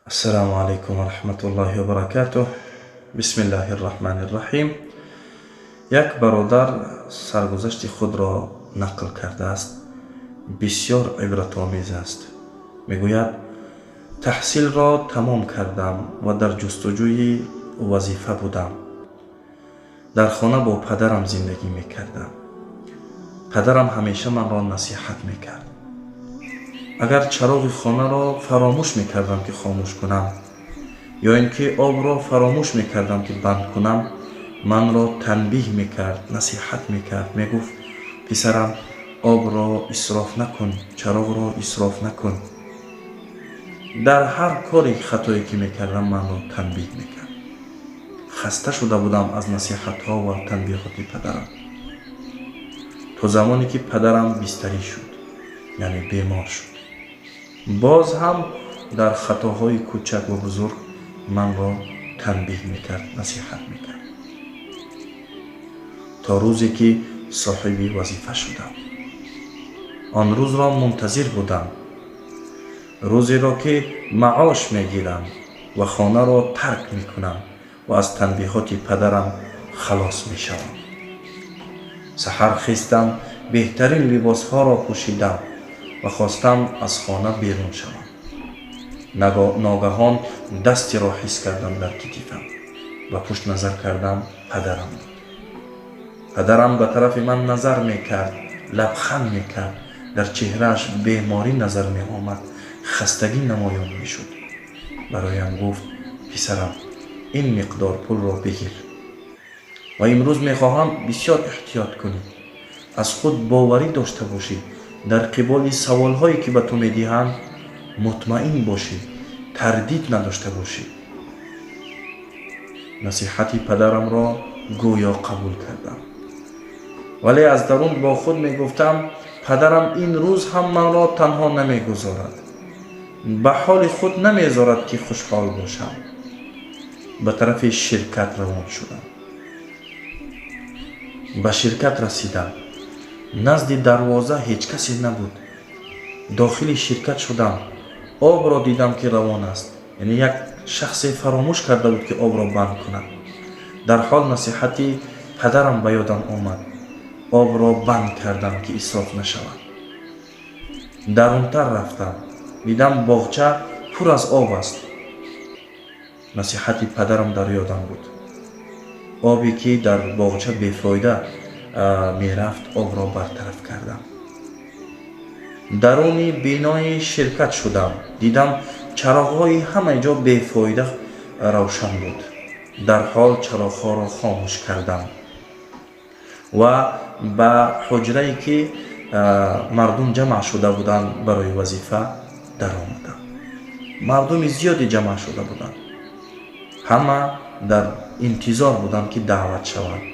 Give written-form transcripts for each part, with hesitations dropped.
Ассалому алайкум ва раҳматуллоҳи ва баракатуҳ. Бисмиллаҳир раҳманир раҳим. Як бародар саргузашти худро нақл кардааст, бисёр ибратомез аст. Мегӯяд: таҳсилро тамом кардам ва дар ҷустуҷӯи вазифа будам. Дар хона бо падарам зиндагӣ мекардам. Падарам ҳамеша манро насиҳат мекард. Агар чароғи хонаро фаромӯш мекардам, ки хомӯш кунам, ё ин ки обро фаромӯш мекардам, ки банд кунам, манро танбиҳ мекард, насиҳат мекард. Мегуфт: писарам, обро исроф накун, чароғро исроф накун. Дар ҳар кори хатое ки мекардам, манро танбиҳ мекард. Хаста шуда будам аз насиҳатҳо ва танбиҳоти падарам. То замоне ки падарам бистарӣ шуд, яъне бемор шуд. Боз ҳам дар хатоҳои кӯчак ва бузург манро танбиҳ мекард, насиҳат мекард. То рӯзе ки соҳиби вазифа шудам. Он рӯзро мунтазир будам. Рӯзеро ки маош мегирам ва хонаро тарк мекунам ва аз танбиҳоти падарам халос мешавам. Саҳар хестам, беҳтарин либосҳоро пӯшидам ва хостам аз хона берун шавам. Ногаҳон дастеро ҳис кардам дар китифам. Ба пушт назар кардам, падарам буд. Падарам ба тарафи ман назар мекард, лабханд мекард. Дар чеҳрааш беморӣ назар меомад, хастагӣ намоён мешуд. Бароям гуфт: писарам, ин миқдор пулро бигир ва имрӯз мехоҳам бисёр эҳтиёт кунӣ, аз худ боварӣ дошта бошӣ, дар қиболи саволҳое ки ба ту медиҳанд мутмаин бошӣ, тардид надошта бошӣ. Насиҳати падарамро гӯё қабул кардам, вале аз дарун бо худ мегуфтам: падарам ин рӯз ҳам манро танҳо намегузорад, ба ҳоли худ намезорад ки хушҳол бошам. Ба тарафи ширкат равон шудам. Ба ширкат расидам. Назди дарвоза ҳеҷ касе набуд. Дохили ширкат шудам. Обро дидам ки равон аст. Яъне як шахсе фаромӯш карда буд, ки обро банд кунад. Дар ҳол насиҳати падарам ба ёдам омад. Обро банд кардам, ки исроф нашавад. Дарунтар рафтам. Дидам боғча пур аз об аст. Насиҳати падарам дар ёдам буд. Обе ки дар боғча бефоида мерафт, обро бартараф кардам. Даруни бинои ширкат шудам. Дидам чароғҳои ҳама ҷо бефоида равшан буд. Дар ҳол чароғҳоро хомӯш кардам ва ба ҳуҷрае ки мардум ҷамъ шуда буданд барои вазифа даромадам. Мардуми зиёде ҷамъ шуда буданд. Ҳама дар интизор буданд, ки даъват шаванд.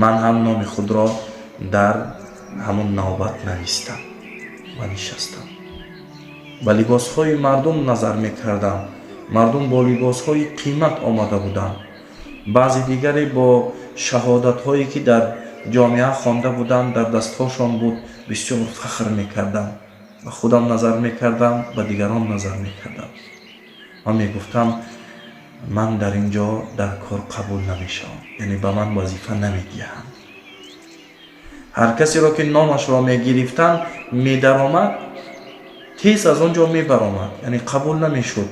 Ман ҳам номи худро дар ҳамон навбат навистам ва нишастам. Ба либосҳои мардум назар мекардам. Мардум бо либосҳои қимат омада буданд. Баъзе дигаре бо шаҳодатҳое ки дар ҷомеа хонда буданд, дар дастҳошон буд, бисёр фахр мекардам. Ба худам назар мекардам, ба дигарон назар мекардам. Ман мегуфтам: ман дар ин ҷо дар кор қабул намешавам, яъне ба ман вазифа намедиҳанд. Ҳар касеро ки номашро мегирифтанд, медаромад, тез аз он ҷо мебаромад, яъне қабул намешуд.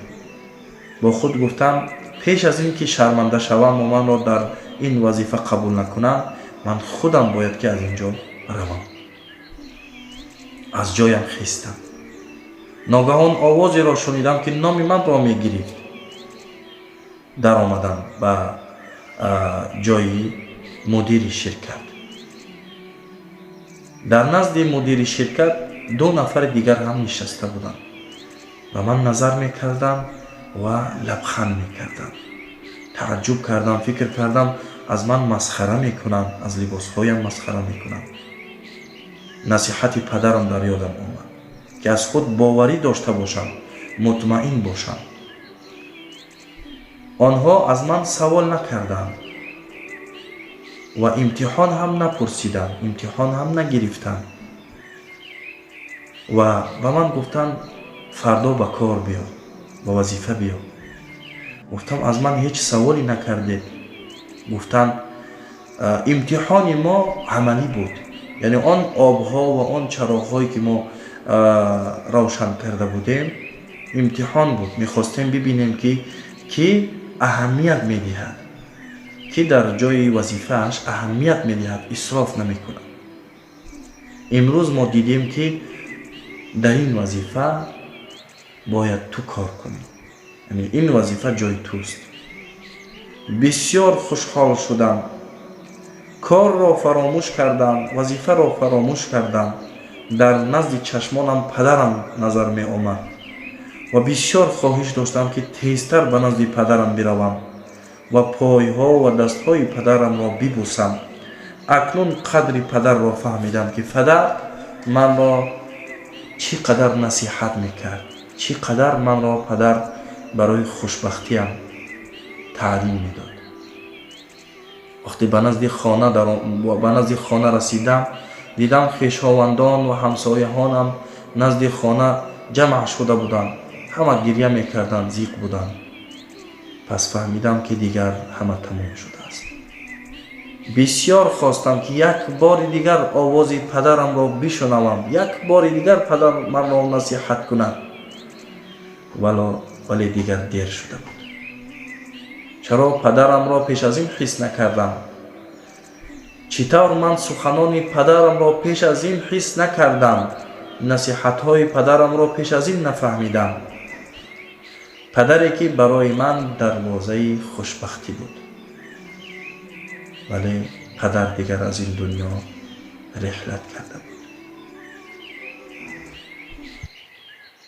Бо худ гуфтам: пеш аз ин ки шарманда шавам ва манро дар ин вазифа қабул накунанд, ман худам бояд ки аз ин ҷо равам. Аз ҷоям хестам. Ногаҳон овозеро шунидам, ки номи манро мегирифт. Даромадам ба ҷои мудири ширкат. Дар назди мудири ширкат ду нафари дигар ҳам нишаста буданд. Ба ман назар мекарданд ва лабханд мекарданд. Тааҷҷуб кардам, фикр кардам, аз ман масхара мекунанд, аз либосҳоям масхара мекунанд. Насиҳати падарам дар ёдам омад, ки аз худ боварӣ дошта бошам, мутмаин бошам. Онҳо аз ман савол накарданд ва имтиҳон ҳам напурсиданд, имтиҳон ҳам нагирифтанд ва ба ман гуфтанд: Фардо ба кор биё, ба вазифа биё. Гуфтам: «Аз ман ҳеҷ саволе накардед». Гуфтанд: «Имтиҳони мо амалӣ буд, яъне он обҳо ва он чароғҳое, ки мо равшан карда будем, имтиҳон буд. Мехостем бибинем, ки кӣ аҳамият медиҳад, ки дар ҷои вазифааш аҳамият медиҳад, исроф намекунад. Имрӯз мо дидем, ки дар ин вазифа бояд ту кор кунӣ, яъне ин вазифа ҷои туст». Бисёр хушҳол шудам, корро фаромӯш кардам, вазифаро фаромӯш кардам. Дар назди чашмонам падарам назар меомад ва бисёр хоҳиш доштам, ки тезтар ба назди падарам биравам ва пойҳо ва дастҳои падарамро бибӯсам. Акнун қадри падарро фаҳмидам, ки падар манро чӣ қадар насиҳат мекард, чӣ қадар манро падар барои хушбахтиям таълим медод. Вақте ба назди хона расидам, дидам, хешовандон ва ҳамсояҳонам назди хона ҷамъ шуда буданд, ҳама гиря мекарданд, зиқ буданд. Пас фаҳмидам, ки дигар ҳама тамом шудааст. Бисёр хостам, ки як бори дигар овози падарамро бишунавам, як бори дигар падар манро насиҳат кунад, вале дигар дер шуда буд. Чаро падарамро пеш аз ин ҳис накардам? Чӣ тавр ман суханони падарамро пеш аз ин ҳис накардам, насиҳатҳои падарамро пеш аз ин нафаҳмидам? Падаре, ки барои ман дарвозаи хушбахтӣ буд, вале падар дигар аз ин дунё реҳлат кардааст.